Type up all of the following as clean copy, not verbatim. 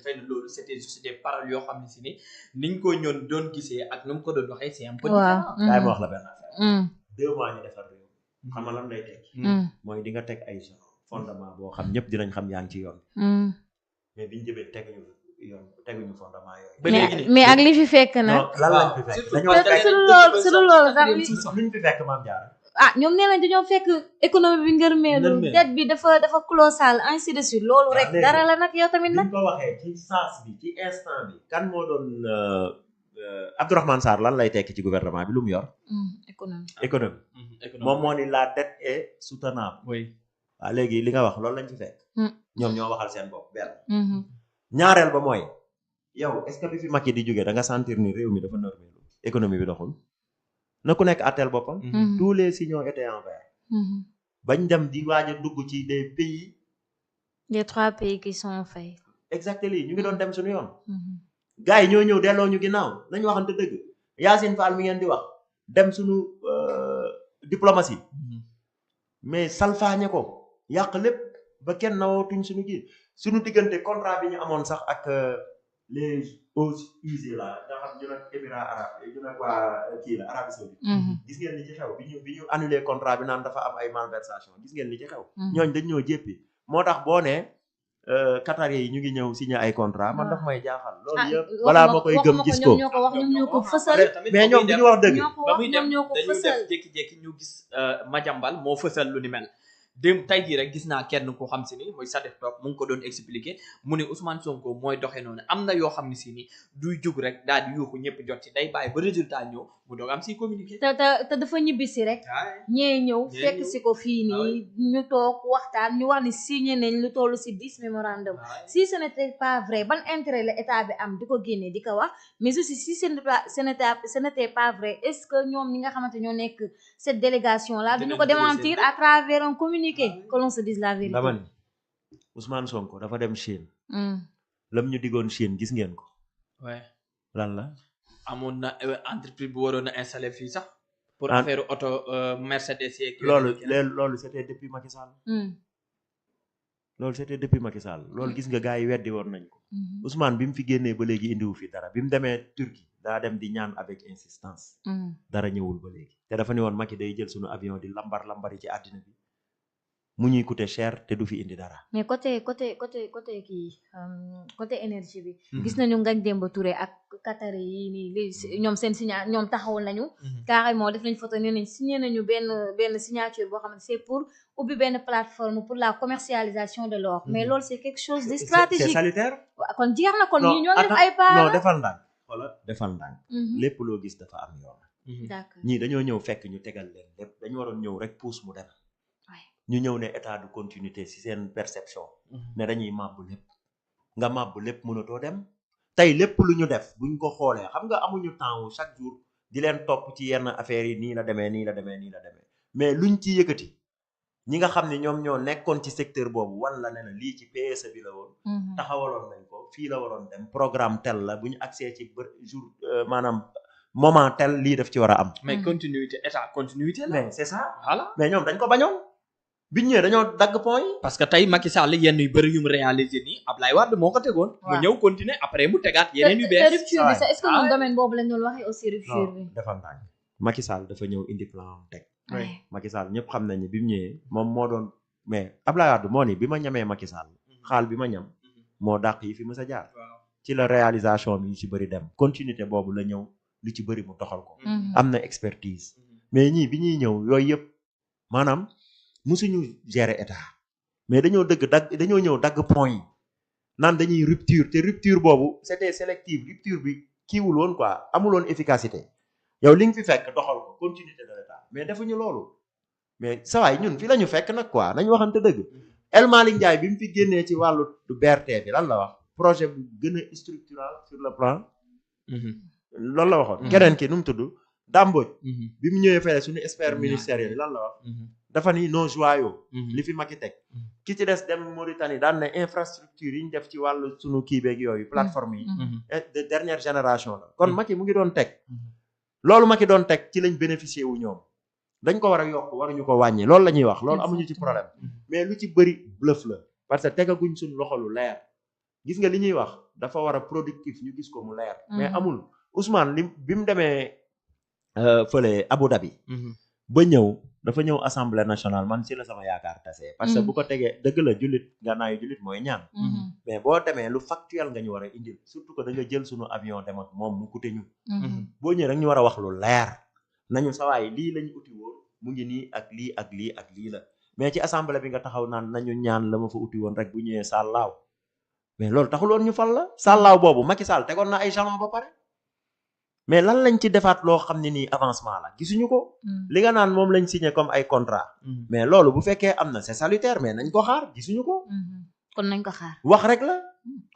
xëy na loolu c'était juste des paroles yoo xam ne si ni niñ ko ñoon doon gisee ak nu mu ko doon waxee c'est un peu différent. daay ma wax la benn affaire 2 mois ñu defar réew xam nga lan lay tekki mooy di nga teg ay fondement boo xam ñëpp dinañ xam yaa ngi ci yoon mais biñu jëmee teguñu fondement yooyu mais ak li fi fekk nag lan lañ fi fekk su dul loolu sax luñ fi fekk maam Diarra ñoom nee nañ dañoo fekk économie bi ngërmeelu dette bi dafa colossal ainsi de suite loolu rek dara la nag yow tamit nag ko waxee ci sens bi ci instant bi kan moo doon Abdourahmane Sarr lan lay tekki ci gouvernement bi lu mu yor économie moom moo ni la dette est soutenable waaw léegi li nga wax loolu lañ fi fekk ñoom ñoo waxal seen bopp benn ñaareel ba mooy yow est-ce que bi fi Macky di jógee da nga sentir ni réew mi dafa normé économie bi doxul na ku nekk atteel boppam tous les signaux étaient en vert bañ dem di waaj a dugg ci des pays les 3 pays qui sont faits exactement ñu ngi doon dem suñu yoon gars yi ñoo ñëw delloo ñu ginnaaw nañu waxante dëgg Yacine Fall mi ngeen di wax dem suñu diplomatie mais salfaañe ko yàq lépp ba kenn nawootuñ suñu diggante contrat bi ñu amoon sax ak les eaux usées là nga xam ñu nag Émirats arabes ñu nag waa kii la Arabie Saoudite gis ngeen li ci xew bi ñu annulé contrat bi naan dafa am ay malversation gis ngeen li ci xew ñooñ dañ ñoo jéppi moo tax boo ne Qatar yi ñu ngi ñëw signé ay contrat man daf may jaaxal loolu yëpp balaa ma koy gëm gis ko ñoom ñoo ko fësal mais ñoom bi ñu wax dëgg ba muy dem dañu def jékki-jékki ñu gis Madiambal moo fësal lu ni mel dem tey jii rek gis naa kenn ko xam si ni mooy Sadef Top mu ngi ko doon expliquer mu ne Ousmane Sonko mooy doxee noonu am na yoo xam ne si ni duy jug rek daal di yuuxu ñëpp jot ci day bàyyi ba résultat ñëw mu doog am si communiqué. te dafa ñibbisi rek. ñee ñëw fekk si ko fii nii ñu toog waxtaan ñu wax ni signé nañ lu toll si 10 mémorandum si ce n'était pas vrai ban intérêt la état bi am di ko génne di ko wax mais aussi si ce n'était pas vrai est-ce que ñoom ñi nga xamante ñoo nekk cette délégation là duñu ko démentir à travers un communiqué que l'on se dise la vérité. dama ni Ousmane Sonko dafa dem Chine. lam ñu diggoon Chine gis ngeen ko. lan la. amoon na entreprise bu waroon a installé fii sax. pour affaire auto Mercedes yeeg. loolu c'était depuis Macky Sall. loolu c'était depuis Macky Sall loolu gis nga gars yi weddi woon nañ ko. Ousmane bi mu fi génnee ba léegi indiwu fi dara bi mu demee Turquie daa dem di ñaan avec insistance. dara ñëwul ba léegi. te dafa ne woon Macky day jël sunu avion di lambari ci àddina bi mu ñuy coûter cher te du fi indi dara. mais côté kii côté énergie bi. gis nañu Ngagne Demba Touré ak Qatar yi nii ñoom seen signature ñoom taxawul nañu. carrément def nañ photo nee nañ signé nañu benn signature boo xam ne c'est pour ubbi benn plateforme pour la commercialisation de l'or. mais loolu c'est quelque chose de stratégique. c'est salutaire. kon jeex na kon ñi ñoo def ay pas. non defal ndànk. wala defal ndànk. lépp loo gis dafa am yoon. d'accord ñii dañoo ñëw fekk ñu tegal leen lépp dañu waroon ñëw rek pousse mu dem. ñu ñëw ne état de continuité ci seen perception. ne dañuy màbb lépp. nga màbb lépp mënatoo dem. tey lépp lu ñu def buñ ko xoolee xam nga amuñu temps wu chaque jour di leen topp ci yenn affaires yi nii la demee nii la demee nii la demee mais luñ ci yëkkati ñi nga xam ne ñoom ñoo nekkoon ci secteur boobu wan la ne la lii ci PSE bi la woon. taxawaloon nañ ko fii la waroon dem programme tel la bu ñu accès ci jour maanaam moment tel lii daf ci war a am. mais continuité état continuité la. mais c'est ça. voilà mais ñoom dañ ko bañoon. biñ ñëwee dañoo dagg point yi. parce que tey Macky Sall yenn yu bëri yu mu réalisé nii Ablaye Wade moo ko tegoon. mu ñëw continuer après mu tegaat yeneen yu bees. te rupture bi sax est-ce que moom domaine boobu lañ doon waxee aussi rupture bi. dafa ndànk Macky Sall dafa ñëw indi plan teg. Macky Sall ñëpp xam nañ ne bi mu ñëwee moom moo doon mais Ablaye Wade moo ni bi ma ñamee Macky Sall xaal bi ma ñam moo dàq yi fi mës a jaar. ci la réalisation bi yu ci bëri dem. continuité boobu la ñëw lu ci bëri mu doxal ko. am na expertise. mais ñii bi ñuy ñëw yooyu yëpp maanaam. musuñu gérer état mais dañoo ñëw dagg point yi naan dañuy rupture te rupture boobu c'était sélective rupture bi kiiwul woon quoi amul woon efficacité yow li nga fi fekk doxal ko continuité de l'état mais defuñu loolu mais sawaay ñun fi la ñu fekk nag quoi nañu waxante dëgg El Malick Ndiaye bi mu fi génnee ci wàllu BRT bi lan la wax projet bu gën a structural sur le plan loolu la waxoon keneen ki nu mu tudd Damboj bi mu ñëwee fee suñu expert ministériel lan la wax dafa ni non joyau li fi Macky teg ki ci des dem Mauritanie daan ne infrastructure yi ñu def ci wàllu suñu kii beeg yooyu plateforme yi de dernière génération la kon Macky mu ngi doon teg loolu Macky doon teg ci lañ bénéficier wu ñoom dañ ko war a yokk waruñu ko wàññi loolu la ñuy wax loolu amuñu ci problème mais lu ci bëri bluff la parce que tegaguñ suñu loxo lu leer gis nga li ñuy wax dafa war a productif ñu gis ko mu leer. mais amul Ousmane bi mu demee fële Abu Dhabi. ba ñëw dafa ñëw assemblée nationale man ci la sama yaakaar tase. parce que bu ko tegee dëgg la jullit gannaayu jullit mooy ñaan. mais boo demee lu factuel nga ñu war a indil surtout que da nga jël suñu avion dem ak moom mu coûté ñu. boo ñëwee rek ñu war a wax lu leer nañu sawaay lii lañu uti woon mu ngi nii ak lii ak lii ak lii la mais ci assemblée bi nga taxaw naan nañu ñaan la ma fa uti woon rek bu ñëwee sàllaaw mais loolu taxul woon ñu fal la sàllaaw boobu Macky Sall tegoon na ay jalons ba pare. mais lan lañ ci defaat loo xam ne nii avancement la gisuñu ko. li nga naan moom lañ signé comme ay contrat. mais loolu bu fekkee am na c'est salutaire mais nañ ko xaar gisuñu ko. kon nañ ko xaar. wax rek la.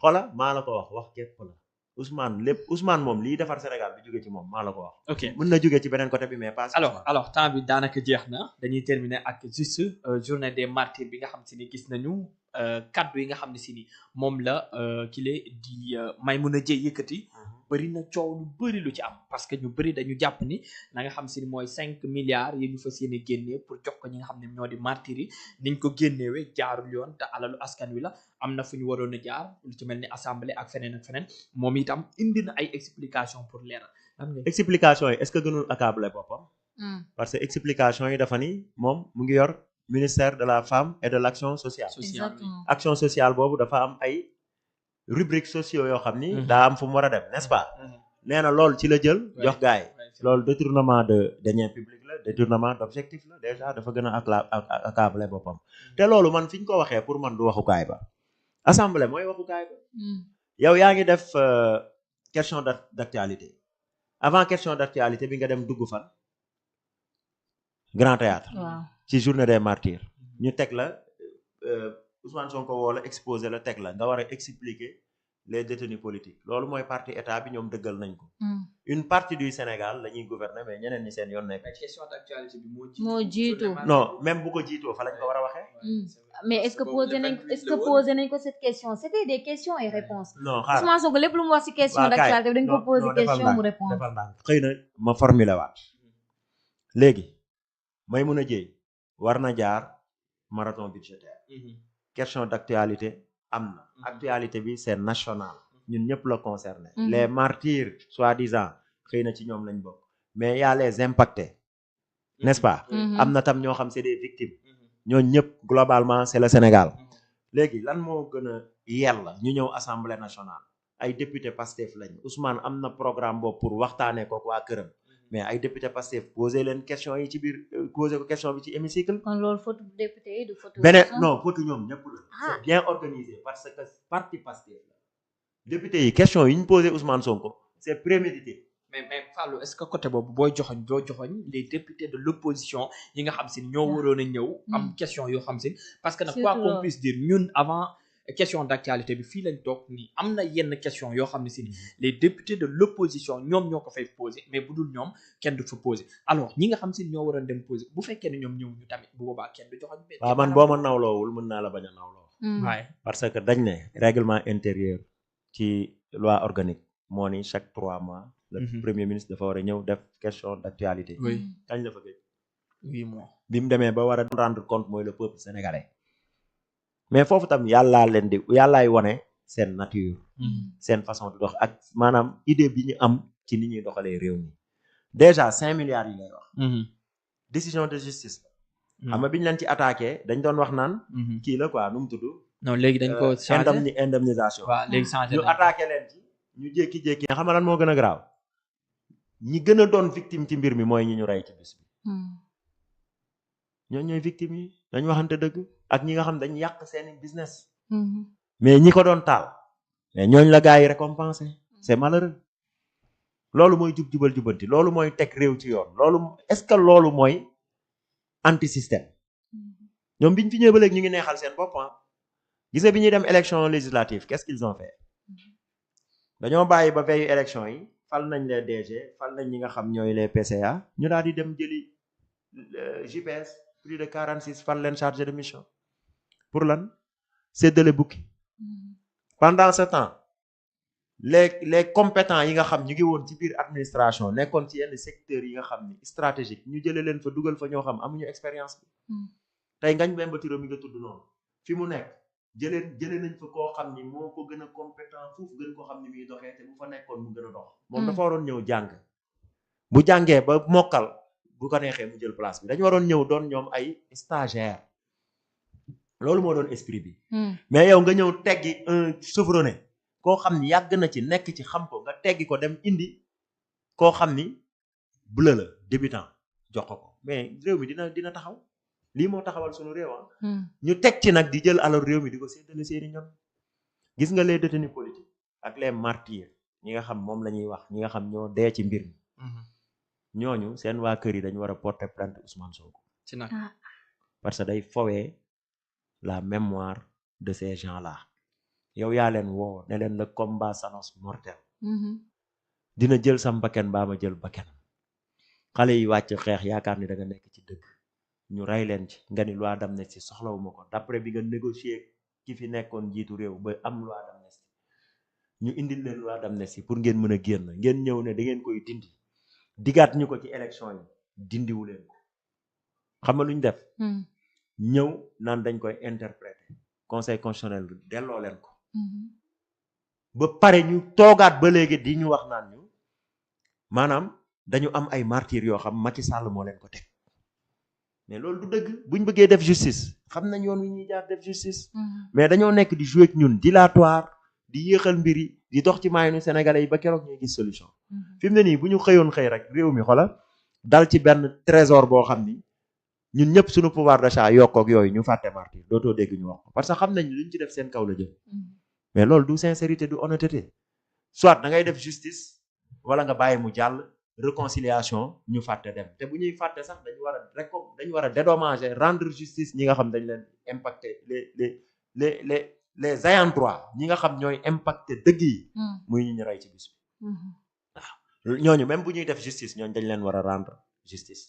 xoola maa la ko wax képp la Ousmane moom liy defar Sénégal bi jóge ci moom maa la ko wax. ok mën na jóge ci beneen côté bi mais pas. alors temps bi daanaka jeex na dañuy terminer ak juste journée des martyrs bi nga xam si ni gis nañu kaddu yi nga xam ne si ni moom la kile di Maimouna Dièye yëkkati. bëri na coow lu bëri lu ci am parce que ñu bëri dañu jàpp ni la nga xam si ni mooy 5 milliards yi ñu fas yéene génnee pour jox ko ñi nga xam ne ñoo di martyrs yi niñ ko génnewee jaarul yoon te alalu askan wi la am na fu ñu waroon a jaar lu ci mel ni assemblée ak feneen ak feneen moom itam indi na ay explication pour leeral. explication yi est-ce que gënul accabler boppam. parce que explication yi dafa ni moom mu ngi yor ministère de la femme et de l'action sociale. action sociale boobu dafa am ay rubrique sociaux yoo xam ni daa am fu mu war a dem n'est-ce pas nee na loolu ci la jël jox gaay loolu détournement de deniers publics la détournement d'objectif la déjà dafa gën a accabler boppam te loolu man fi ñu ko waxee pour man du waxukaay ba assemblée mooy waxukaay ba yow yaa ngi def question d'actualité avant question d'actualité bi nga dem dugg fan Grand Théâtre ci journée des martyrs ñu teg la Ousmane Sonko woo la exposé la teg la nga war a expliquer les détenus politiques loolu mooy parti état bi ñoom dëggal nañ ko. une partie du Sénégal la ñuy gouverner mais ñeneen ñi seen yoon nekk. question d'actualité bi moo jiitu. non même bu ko jiitoo fa lañ ko war a waxee. mais est-ce que posé nañ ko cette question c'était des questions et réponses. non xaaral Ousmane Sonko lépp lu mu wax ci question d'actualité dañ ko posé question mu répondre. defal ndànk xëy na ma formuler waat léegi Maimouna Dièye war na jaar marathon budgétaire. question d'actualité am na actualité bi c'est national ñun ñëpp la concerné les martyrs soi-disant xëy na ci ñoom lañ bokk mais y a les impactés n'est-ce pas am na tam ñoo xam c'est des victimes ñoo ñëpp globalement c'est le Sénégal léegi lan moo gën a yella ñu ñëw assemblée nationale ay député Pastef lañ Ousmane am na programme boobu pour waxtaanee ko waa këram mais ay député Pastef poser leen question yi ci biir poser ko question bi ci hémicycle. kon loolu faute député yi du faute. beneen non faute ñoom ñëpp la. c'est bien organisé parce que parti Pastef la. député yi question yi ñu posé Ousmane Sonko c'est prémédité. mais Fallou est-ce que côté boobu booy joxoñ les députés de l'opposition yi nga xam si ñoo waroon a ñëw. am question yoo xam si parce que nag quoi qu'on puisse dire ñun avant. question d'actualité bi fii lañ toog nii am na yenn question yoo xam ne si les députés de l'opposition ñoom ñoo ko fay poser mais bu dul ñoom kenn du fa poser alors ñi nga xam si ñoo waroon dem poser bu fekkee ne ñoom ñëw ñu tamit bu boobaa kenn du joxoñ waaw man boo ma nawloowul mën naa la bañ a nawloo waaye parce que dañ ne règlement intérieur ci loi organique moo ni chaque 3 mois le premier ministre dafa war a ñëw def question d'actualité kañ la fa gëj 8 mois bi mu demee ba war a rendre compte mooy le peuple sénégalais mais foofu tam yàllaay wone seen nature seen façon de dox ak maanaam idée bi ñu am ci ni ñuy doxalee réew mi déjà 5 milliards yi ngay wax décision de justice la xam nga bi ñu leen ci attaqué dañ doon wax naan kii la quoi nu mu tudd non léegi dañ ko changé indemnisation waaw léegi changé ñu attaqué leen ci ñu jékki-jékki xam nga lan moo gën a graaw ñi gën a doon victime ci mbir mi mooy ñi ñu rey ci bis bi ñooñu ñooy victime yi dañ waxante dëgg ak ñi nga xam dañ yàq seeni business mais ñi ko doon taal mais ñooñ la gars yi récompensé c'est malheureux loolu mooy jubal jubanti loolu mooy teg réew ci yoon loolu est-ce que loolu mooy anti système ñoom biñ fi ñëwee ba léegi ñu ngi neexal seen bopp gis nga bi ñuy dem élection législative qu'est-ce qu'ils ont fait dañoo bàyyi ba veille élection yi fal nañ les DG fal nañ ñi nga xam ñooy les PCA ñu daal di dem jëli JPS plus de 46 fal leen chargé de mission pour lan séddale bukki pendant ce temps les compétents yi nga xam ñu ngi woon ci biir administration nekkoon ci yenn secteurs yi nga xam ni stratégique ñu jëlee leen fa dugal fa ñoo xam amuñu expérience bi tey Ngagne Demba Touré mi nga tudd noonu fi mu nekk jëlee nañ fa koo xam ni moo ko gën a compétent foofu gën ko xam ni muy doxee te bu fa nekkoon mu gën a dox moom dafa waroon ñëw jàng bu jàngee ba mokkal bu ko neexee mu jël place bi dañu waroon ñëw doon ñoom ay stagiaire loolu moo doon esprit bi mais yow nga ñëw teggi un chevronné koo xam ni yàgg na ci nekk ci xam ko nga teggi ko dem indi koo xam ni bleu la débutant jox ko mais réew mi dina taxaw lii moo taxawal sunu réew ñu teg ci nag di jël alal réew mi di ko séddale seeni ñoom gis nga les détenus politiques ak les martyrs ñi nga xam moom la ñuy wax ñi nga xam ñoo dee ci mbir mi ñooñu seen waa kër yi dañu war a porter plainte Ousmane Sonko ci nag parce que day fowee la mémoire de ces gens-là yow yaa leen woo ne leen le combat s'annonce mortel dina jël sam bakken baa ma jël bakkenam xale yi wàcc xeex yaakaar ni da nga nekk ci dëgg ñu rey leen ci nga ni loi d'amnistie soxlawuma ko d'après bi nga négocier ki fi nekkoon jiitu réew ba am loi d'amnistie ñu indil leen loi d'amnistie pour ngeen mën a génn ngeen ñëw ne da ngeen koy dindi digaat ñu ko ci élection yi dindiwu leen ko xam nga lu ñu def ñëw naan dañ koy interpréter conseil constitutionnel delloo leen ko ba pare ñu toogaat ba léegi di ñu wax naan ñu maanaam dañu am ay martyrs yoo xam Macky Sall moo leen ko teg mais loolu du dëgg buñ bëggee def justice xam nañ yoon wi ñuy jaar def justice mais dañoo nekk di jouer ak ñun dilatoire di yéexal mbir yi di dox ci maayanu sénégalais yi ba keroog ñuy gis solution fi mu ne nii bu ñu xëyoon xëy rek réew mi xola dal ci benn trésor boo xam ni ñun ñëpp suñu pouvoir d'achat yokkook yooyu ñu fàtte martyr dootoo dégg ñu wax ko parce que xam nañ luñ ci def seen kaw la jëm mais loolu du sincérité du honnêteté soit da ngay def justice wala nga bàyyi mu jàll réconciliation ñu fàtte dem te bu ñuy fàtte sax dañu war a dédommager rendre justice ñi nga xam dañ leen impacté les ayants droit ñi nga xam ñooy impacté dëgg yi muy ñu rey ci bis bi waaw ñooñu même bu ñuy def justice ñooñu dañ leen war a rendre justice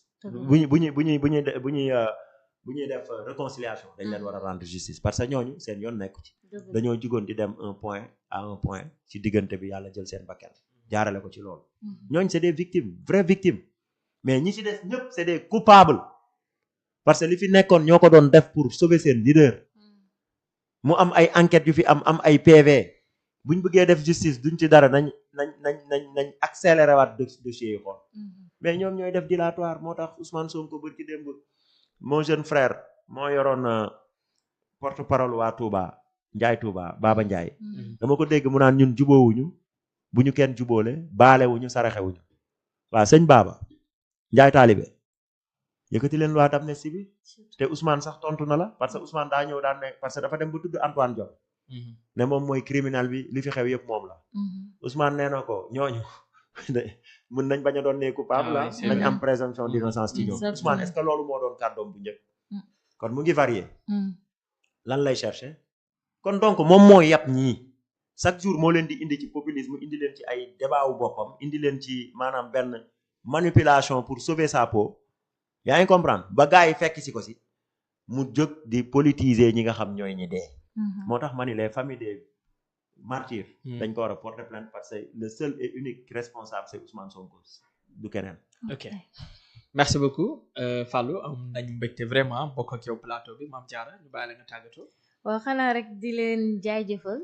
bu ñuy def réconciliation dañ leen war a rendre justice parce que ñooñu seen yoon nekku ci dañoo jugoon di dem un point à un point ci diggante bi yàlla jël seen bakkan jaarale ko ci loolu ñooñu c'est des victimes vraies victimes mais ñi ci des ñëpp c'est des coupables parce que li fi nekkoon ñoo ko doon def pour sauver seen leader mu am ay enquêtes yu fi am ay PV buñ bëggee def justice duñ ci dara nañ accélérer waat dossier yi xool mais ñoom ñooy def dilatoire moo tax Ousmane Sonko bër ci démb mon jeune frère moo yoroon porte-parole waa Touba Ndiaye Touba Baba Ndiaye dama ko dégg mu naan ñun juboowuñu bu ñu kenn juboole baalewuñu saraxewuñu waaw sëñ Baba Ndiaye taalibe yëkkati leen loi d'amnistie bi te Ousmane sax tontu na la parce que Ousmane daa ñëw daan ne parce que dafa dem ba tudd Antoine Diome ne moom mooy criminel bi li fi xew yëpp moom la Ousmane nee na ko ñooñu mën nañ bañ a doon ne coupable la nañ am présomption d'innocence ci ñoom Ousmane est-ce que loolu moo doon kàddoom bu njëkk kon mu ngi varié lan lay chercher kon donc moom moo yàpp ñii chaque jour moo leen di indi ci populisme indi leen ci ay débat wu boppam indi leen ci maanaam benn manipulation pour sauver sa peau yaa ngi comprendre ba gars yi fekk si ko si mu jóg di politiser ñi nga xam ñooy ñi dee moo tax ma ni les familles des martyrs dañ ko war a porter plainte parce que le seul et unique responsable c'est Ousmane Sonko du keneen ok merci beaucoup Fallou am nañ mbégte vraiment bokk ak yow plateau bi Mame Diarra ñu bàyyi la nga tàggatoo waaw xanaa rek di leen jaajëfal